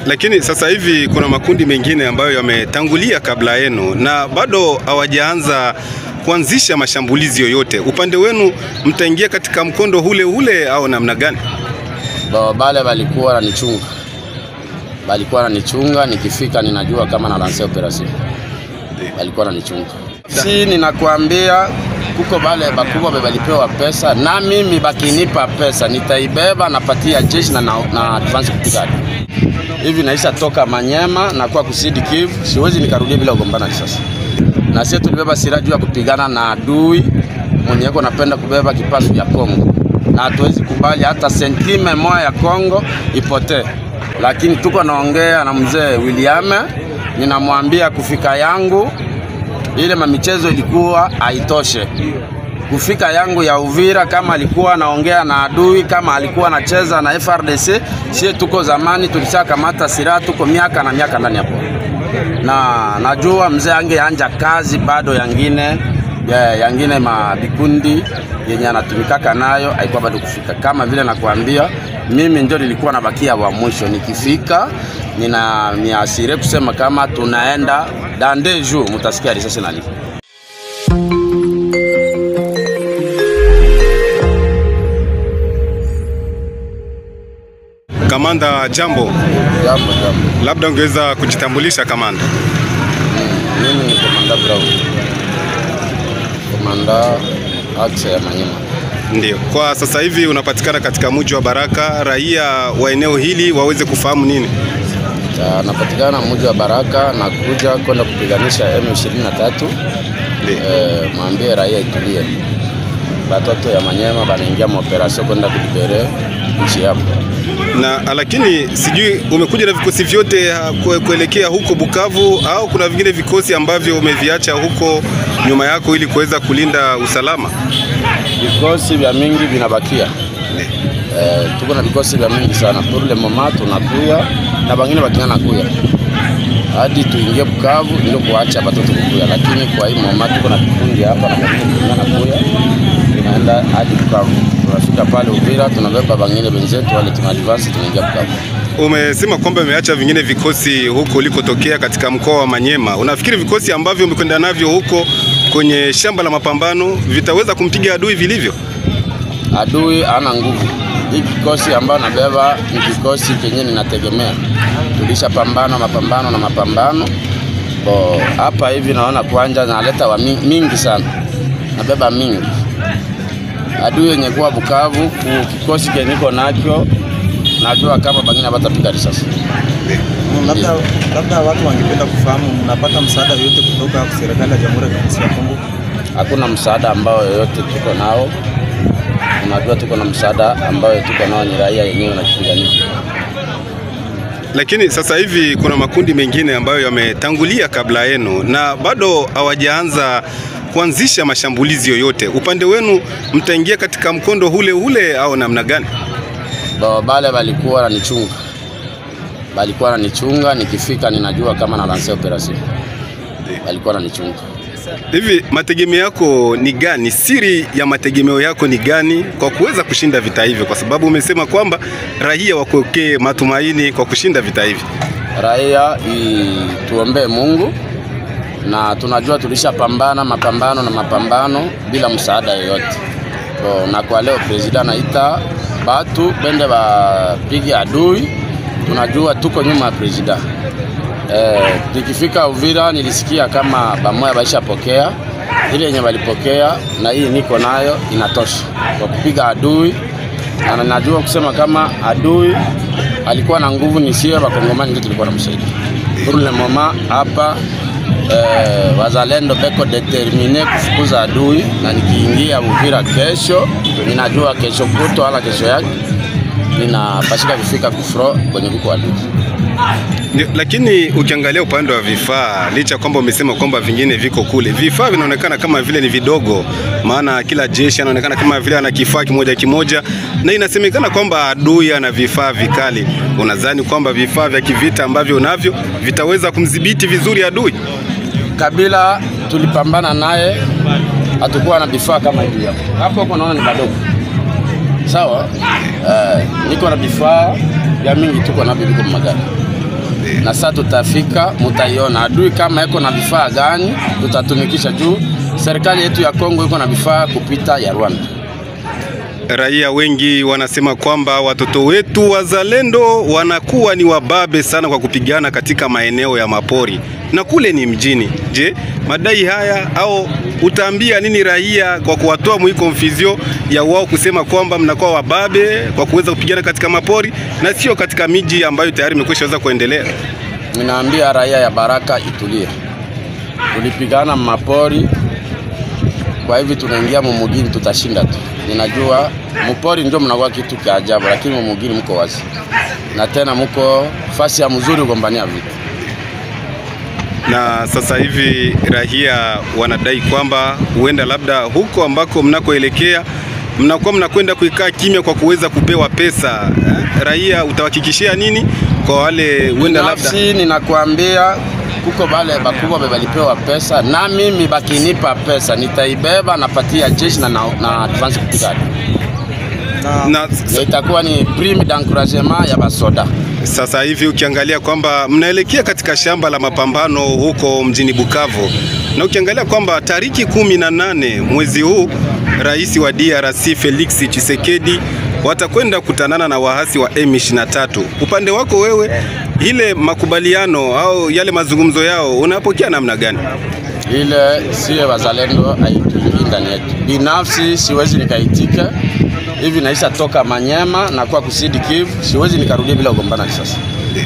Lakini sasa hivi kuna makundi mengine ambayo yametangulia kabla yenu na bado hawajaanza kuanzisha mashambulizi yoyote. Upande wenu mtaingia katika mkondo ule ule au namna gani? Bale walikuwa wananichunga. Walikuwa wananichunga, nikifika ninajua kama na lance operation. Walikuwa wananichunga. Si ninakuambia kuko bale bakubwa balipewa pesa, na mimi bakinipa pesa nitaibeba napatia jeshi na advance kupiga. Hivi naisha toka Manyema na kwa kusidi Kivu, siwezi nikarudia bila kugombana risasi. Na sisi tulibeba silaha juu ya kupigana na adui mwenye yuko napenda kubeba kipasu ya Kongo. Na hatuwezi kubali hata sentime moja ya Kongo ipotee. Lakini tuko naongea na mzee William, ninamwambia kufika yangu ile mamichezo ilikuwa haitoshe. Kufika yangu ya Uvira, kama alikuwa anaongea na adui, kama alikuwa anacheza na FRDC, sie tuko zamani tulishakamata silaha, tuko miaka na miaka ndani hapo. Na najua mzee angeanja kazi bado yangine mabikundi yenye anatumikaka nayo haikuwa bado kufika. Kama vile nakuambia mimi ndio nilikuwa nabakia wa mwisho. Nikifika nina miasire kusema kama tunaenda dans 2 jours mutasikia risasi nalipo. Kamanda, jambo. Jambo, jambo. Labda ungeweza kujitambulisha, kamanda. Mimi ni Kamanda Brown. Kamanda Axe ya Manyema. Ndio. Kwa sasa hivi unapatikana katika mji wa Baraka, raia wa eneo hili waweze kufahamu nini? Napatikana mji wa Baraka na kuja kwenda kupiganisha M23. Ndio. Mwambie raia itulie. Batoto ya Manyema banaingia operation kwenda kulibere nchi yao. Na lakini sijui umekuja na vikosi vyote kuelekea huko Bukavu au kuna vingine vikosi ambavyo umeviacha huko nyuma yako ili kuweza kulinda usalama? Vikosi vya mingi vinabakia. Tuko na vikosi vya mingi sana. Pour le moment tunakuya na bangine bakingana kuya. Hadi tuingie Bukavu ndio kuacha batoto kukuya, lakini kwa hii moment tuko na vikundi hapa na bangine bakingana kuya. Tunaenda hadi Bukavu. Tunafika pale Uvira tunabeba bangine wenzetu wale tuna advance tunaingia Bukavu. Umesema kwamba umeacha vingine vikosi huko ulikotokea katika mkoa wa Manyema. Unafikiri vikosi ambavyo umekwenda navyo huko kwenye shamba la mapambano vitaweza kumpiga adui vilivyo? Adui ana nguvu. Hii kikosi ambayo nabeba ni kikosi kenye ninategemea. Tulishapambana mapambano na mapambano. Bo hapa hivi naona kwanza naleta wa mingi sana. Nabeba mingi. Adui yenye kuwa Bukavu, kikosi kenye niko nacho najua kama bangine hawatapiga risasi. Labda watu wangependa kufahamu mnapata msaada yote kutoka kwa serikali ya Jamhuri ya Kidemokrasia ya Kongo? Hakuna msaada ambao yoyote tuko nao. Unajua tuko na msaada ambao tuko nao ni raia yenyewe na kipigania. Lakini sasa hivi kuna makundi mengine ambayo yametangulia kabla yenu na bado hawajaanza kuanzisha mashambulizi yoyote. Upande wenu mtaingia katika mkondo ule ule au namna gani? Bale walikuwa wananichunga. Walikuwa wananichunga, nikifika ninajua kama na lance operation. Walikuwa wananichunga. Hivi mategemeo yako ni gani? Siri ya mategemeo yako ni gani kwa kuweza kushinda vita hivi? Kwa sababu umesema kwamba raia wakuwekee matumaini kwa kushinda vita hivi. Raia tuombe Mungu, na tunajua tulishapambana mapambano na mapambano bila msaada yoyote. So, na kwa leo president anaita batu bende bapige adui, tunajua tuko nyuma ya president. Nikifika Uvira nilisikia kama bamoya baishapokea ile yenye walipokea, na hii niko nayo inatosha kwa kupiga adui. Na najua kusema kama adui alikuwa na nguvu ni sio bakongomani ndio tulikuwa tunamsaidia. Pour le moment hapa wazalendo beko determine kufukuza adui, na nikiingia Uvira kesho ninajua kesho kuto wala kesho yake ninapashika kufika kufro kwenye kuko adui. Lakini ukiangalia upande wa vifaa, licha kwamba umesema kwamba vingine viko kule, vifaa vinaonekana kama vile ni vidogo, maana kila jeshi anaonekana kama vile ana kifaa kimoja kimoja, na inasemekana kwamba adui ana vifaa vikali. Unadhani kwamba vifaa vya kivita ambavyo unavyo vitaweza kumdhibiti vizuri adui? Kabila tulipambana naye hatakuwa na vifaa kama hivi hapo. Hapo uko naona ni badogo. Sawa? Niko na vifaa vya mingi tuko navyo viko magari. Na sasa tutafika, mutaiona adui kama iko na vifaa gani tutatumikisha, juu serikali yetu ya Kongo iko na vifaa kupita ya Rwanda. Raia wengi wanasema kwamba watoto wetu wazalendo wanakuwa ni wababe sana kwa kupigana katika maeneo ya mapori na kule ni mjini. Je, madai haya au utaambia nini raia kwa kuwatoa mwi confusion ya wao kusema kwamba mnakuwa wababe kwa kuweza kupigana katika mapori na sio katika miji ambayo tayari imekwisha kuendelea? Ninaambia raia ya Baraka itulie. Tulipigana mapori, kwa hivi tunaingia mumugini tutashinda tu. Ninajua mupori ndio mnakuwa kitu kia ajabu, lakini mumugini mko wazi. Na tena mko fasi ya mzuri kugombania vita. Na sasa hivi raia wanadai kwamba huenda labda huko ambako mnakoelekea mnakuwa mnakwenda kuikaa kimya kwa kuweza kupewa pesa. Raia utawahakikishia nini kwa wale huenda labda? Nafsi ninakuambia kuko bale bakubwa bebalipewa pesa, na mimi bakinipa pesa nitaibeba napatia jeshi na advance kupigana. Na itakuwa ni prime d'encouragement ya basoda. Sasa hivi ukiangalia kwamba mnaelekea katika shamba la mapambano huko mjini Bukavu, na ukiangalia kwamba tariki 18 mwezi huu rais wa DRC Felix Tshisekedi watakwenda kutanana na waasi wa M23. Upande wako wewe, ile makubaliano au yale mazungumzo yao unapokea namna gani? Ile siye wazalendo haituingii ndani yetu. Binafsi siwezi nikaitika. Hivi naisha toka Manyema na kwa kusidi Kivu, siwezi nikarudia bila kugombana sasa.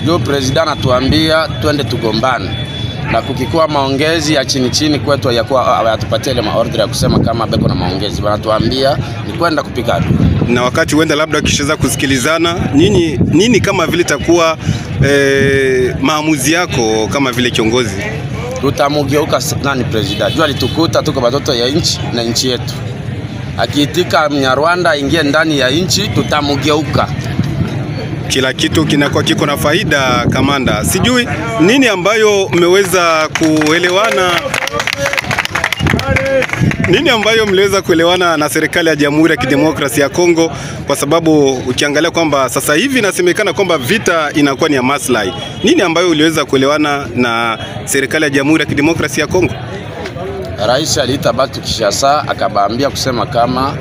Ndio president anatuambia twende tugombane. Na kukikuwa maongezi ya chini chini kwetu ya kuwa hawatupatie ile maordre ya kusema kama beko na maongezi. Wanatuambia ni kwenda kupigana. Na wakati huenda labda kishaweza kusikilizana, nini kama vile itakuwa maamuzi yako kama vile kiongozi? Tutamugeuka nani president. Jua alitukuta tuko watoto ya nchi na nchi yetu. Akiitika Mnyarwanda ingie ndani ya nchi tutamugeuka. Kila kitu kinakuwa kiko na faida kamanda. Sijui nini ambayo mmeweza kuelewana, nini ambayo mliweza kuelewana na serikali ya Jamhuri ya Kidemokrasia ya Kongo, kwa sababu ukiangalia kwamba sasa hivi inasemekana kwamba vita inakuwa ni ya maslahi. Nini ambayo uliweza kuelewana na serikali ya Jamhuri ya Kidemokrasia ya Kongo? Rais aliita batu Kinshasa akabaambia kusema kama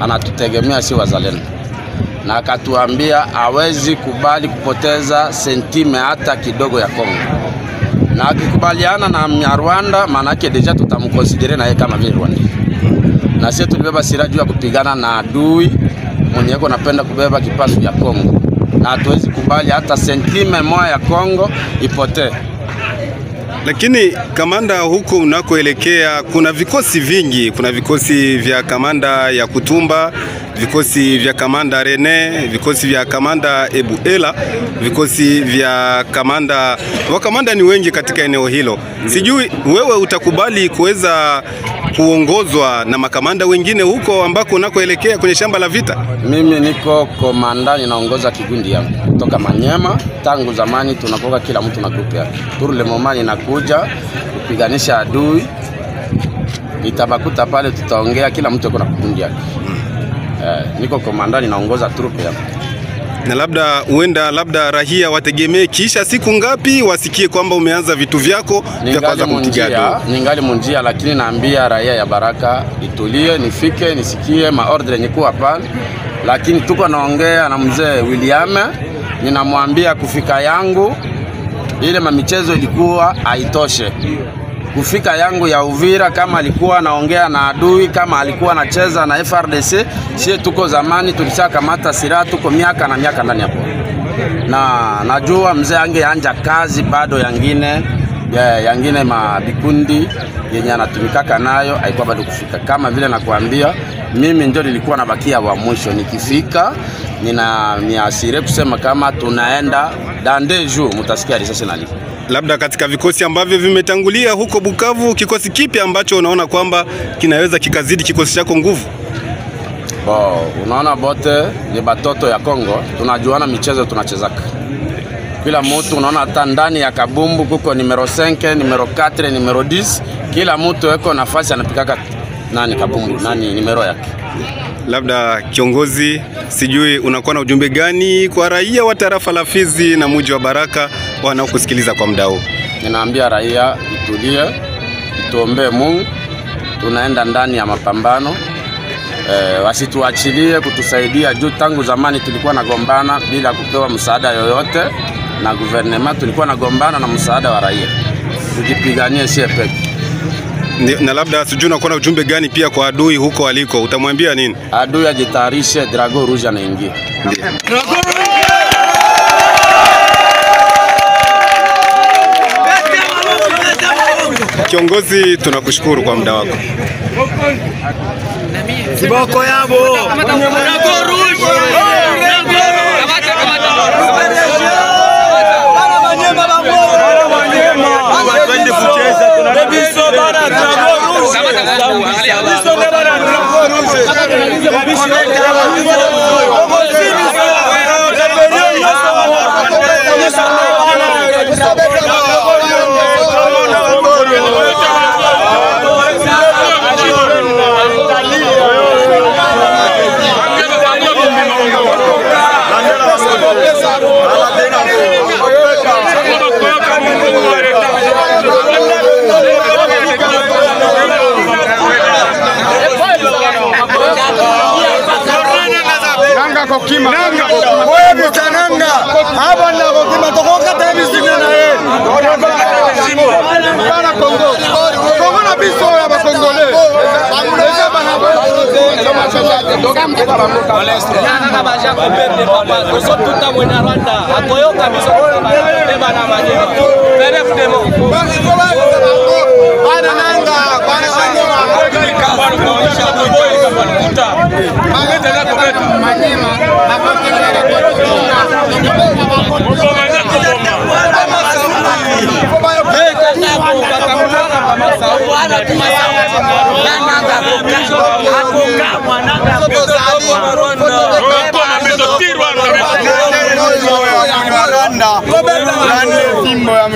anatutegemea si wazalendo, na akatuambia hawezi kubali kupoteza sentime hata kidogo ya Kongo, na akikubaliana na Mnyarwanda maana yake deja tutamconsidere na yeye kama vile Rwanda. Na sisi tulibeba silaha juu ya kupigana na adui mwenye yuko anapenda kubeba kipasu ya Kongo, na hatuwezi kubali hata sentime moja ya Kongo ipotee. Lakini kamanda, huko unakoelekea kuna vikosi vingi, kuna vikosi vya kamanda ya Kutumba, vikosi vya kamanda Rene, vikosi vya kamanda Ebuela, vikosi vya kamanda, wakamanda ni wengi katika eneo hilo. Sijui wewe utakubali kuweza kuongozwa na makamanda wengine huko ambako unakoelekea kwenye shamba la vita? Mimi niko komanda, ninaongoza kikundi yangu kutoka Manyema. Tangu zamani tunakoka kila mtu na group yake. Pour le moment ninakuja kupiganisha adui, nitabakuta pale, tutaongea, kila mtu yuko na kikundi yake. Niko komanda, ninaongoza troupe yangu. Na labda huenda labda rahia wategemee kisha siku ngapi wasikie kwamba umeanza vitu vyako vya kwanza kumpiga adui? Ningali munjia, lakini naambia raia ya Baraka itulie, nifike nisikie maordre yenye kuwa pale. Lakini tuko naongea na mzee William, ninamwambia kufika yangu ile mamichezo ilikuwa haitoshe. Kufika yangu ya Uvira, kama alikuwa anaongea na adui, kama alikuwa anacheza na FRDC, sie tuko zamani tulishakamata silaha, tuko miaka na miaka ndani hapo. Na najua mzee angeanja kazi bado yangine mabikundi yenye anatumikaka nayo haikuwa bado kufika. Kama vile nakuambia mimi ndio nilikuwa nabakia wa mwisho. Nikifika nina miasire kusema kama tunaenda dans 2 jours mtasikia risasi nalipo. Labda katika vikosi ambavyo vimetangulia huko Bukavu, kikosi kipi ambacho unaona kwamba kinaweza kikazidi kikosi chako nguvu? Bo, unaona bote ni batoto ya Kongo, tunajuana michezo tunachezaka. Kila mtu unaona hata ndani ya kabumbu kuko numero 5, numero 4, numero 10, kila mtu yuko nafasi anapikaka nani kabumbu, nani numero yake. Labda kiongozi, sijui unakuwa na ujumbe gani kwa raia wa tarafa la Fizi na mji wa Baraka wanaokusikiliza kwa muda huu? Ninaambia raia itulie, tuombe Mungu, tunaenda ndani ya mapambano. Wasituachilie kutusaidia juu tangu zamani tulikuwa nagombana bila kupewa msaada yoyote na gouvernement, tulikuwa nagombana na msaada wa raia. Tujipiganie sie peke. Na labda sijui unakuwa na ujumbe gani pia kwa adui huko aliko, utamwambia nini? Adui ajitayarishe, Dragon Rouge anaingia. Dragon Rouge! Kiongozi, tunakushukuru kwa muda wako. Siboko yabo. Dragon Rouge! Kokima wewe bitananga hapa na kokima tokoka tebisi na yeye bana Kongo Kongo na biso ya ba Congolais banguleza bana nanga baja kopende papa tozotuta mwena Rwanda akoyoka biso bana manyema peref demo bana nanga bana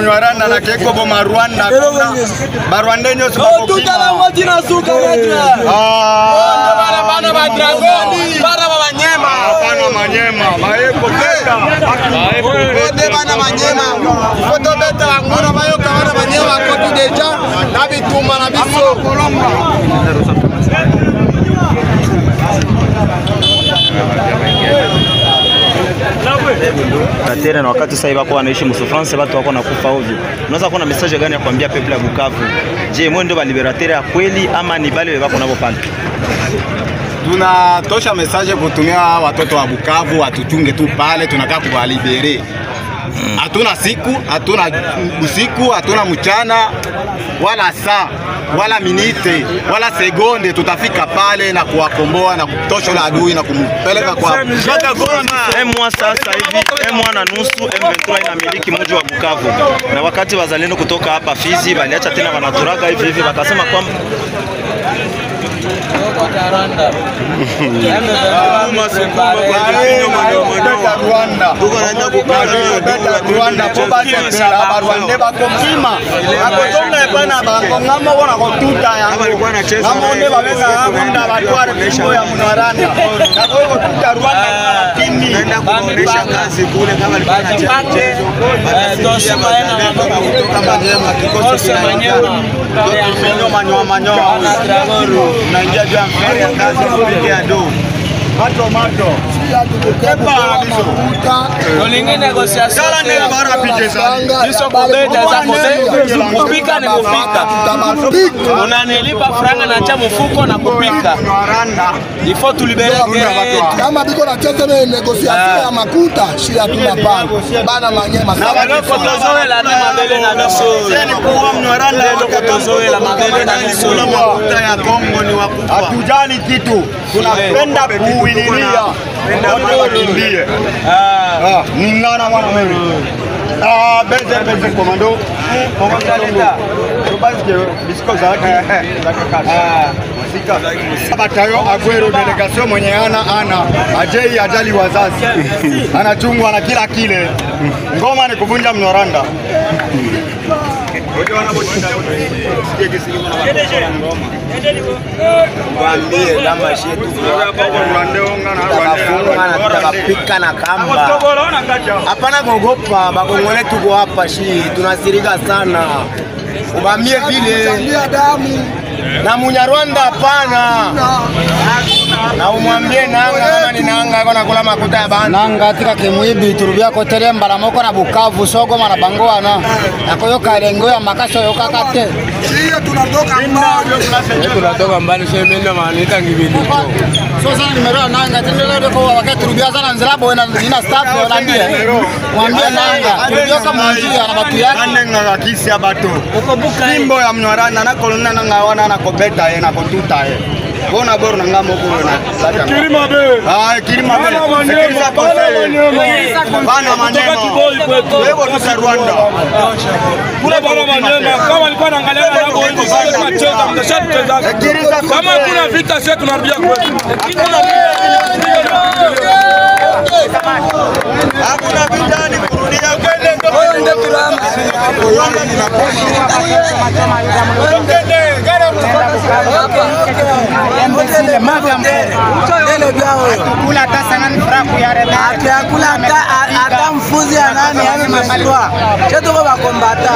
Rwanda na keko boma Rwanda Barwanda nyoso bana manyema maeko beta bana manyema foto beta ngona bayoka bana manyema koti deja na bituma na biso Tena na wakati sasa hivi wako wanaishi msufrance, watu wako nakufa ovyo. Unaweza kuwa na message gani ya kuambia people ya Bukavu? Je, mwe ndio ba liberateur ya kweli ama ni bale wako nabo pale? Tunatosha message kutumia watoto wa Bukavu watuchunge tu pale, tunakaa kuwalibere. Hatuna siku, hatuna usiku, hatuna mchana wala saa wala minite wala sekonde, tutafika pale na kuwakomboa na kutosha la adui na kumpeleka kwa M1. Sasa hivi M1 na nusu M23 inamiliki mji wa Bukavu, na wakati wazalendo kutoka hapa Fizi waliacha tena wanaturaga hivi hivi, wakasema kwamba Rwanda Rwanda bakokima akotonga epana bango ngamo wana kotuta yango ngamo ne babeza ngunda batware kimbo ya munaranda nakotuta Rwanda kimi naenda kuboresha kazi kule kama alikuwa anacheza mchezo kutoka Manyema kikosi kinaingia manyoa manyoa unaingia juu ya mfere ya kazi kupigia do mato mato Tolingi negociation biso kobeta za kobe kupika ni kupika, unanilipa franga na cha mfuko na kupika, il faut tulibere kama biko na cheza na negociation ya makuta shia tunapanga bana Manyema na baloko tozoela na mabele na biso ni kuwa mnaranda tozoela mabele na biso makuta ya Kongo ni wakufa, hatujali kitu, tunapenda kuililia wote wakimbie. Ningana mwana mimi. Benzer benzer komando. Komando. Batayo Aguero delegation mwenye ana ajei ajali wazazi anachungwa na kila kile ngoma ni kuvunja Mnyoranda. Mwambie kama shetu tutapika na kamba. Hapana kuogopa, bakongole tuko hapa shi tunasirika sana. Ubambie vile na Munyarwanda hapana. Na umwambie Nanga kama ni Nanga ako nakula makuta ya bantu. Nanga tika kimwibi turubia kotere mbala moko na Bukavu sogo mana bangoana. Akoyoka lengo ya makasho yokakate. Sio tunatoka mbali. Tunatoka mbali sio mimi maanita ngibili. So sana nimero Nanga tendele kwa wakati turubia sana nzilabo na ina staff wanaambia. Mwambie Nanga turubia kama njia na batu yake. Nanga kisi ya bato. Kimbo ya Mnyoranda na kolona nanga wana na kobeta ye na kotuta ye. Bona bor nanga moko na. Kirima be. Ah Kirima be. Sikiliza conseil. Bana maneno. Wewe tusa Rwanda. Kula bana maneno kama alikuwa anaangalia na hapo hivi sasa tunacheza mtashacheza. Kama kuna vita sisi tunarudia kwetu. Hakuna vita ni kurudia kwende. Wewe ndio tulama. Rwanda ni hata mfuzi ya nani yani mashua chetu kwa bakombata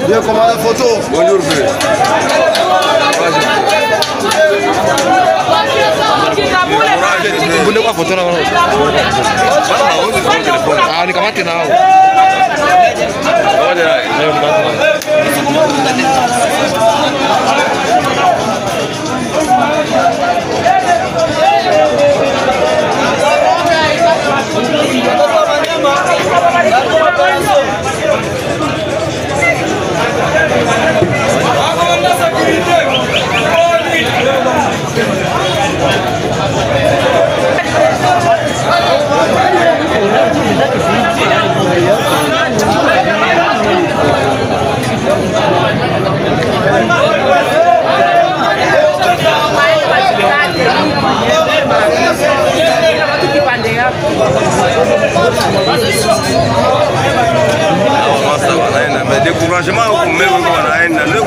Bien, comment la photo? Bonjour, Kipande yako. Wanaenda mais découragement huko mbele wanaenda ndio.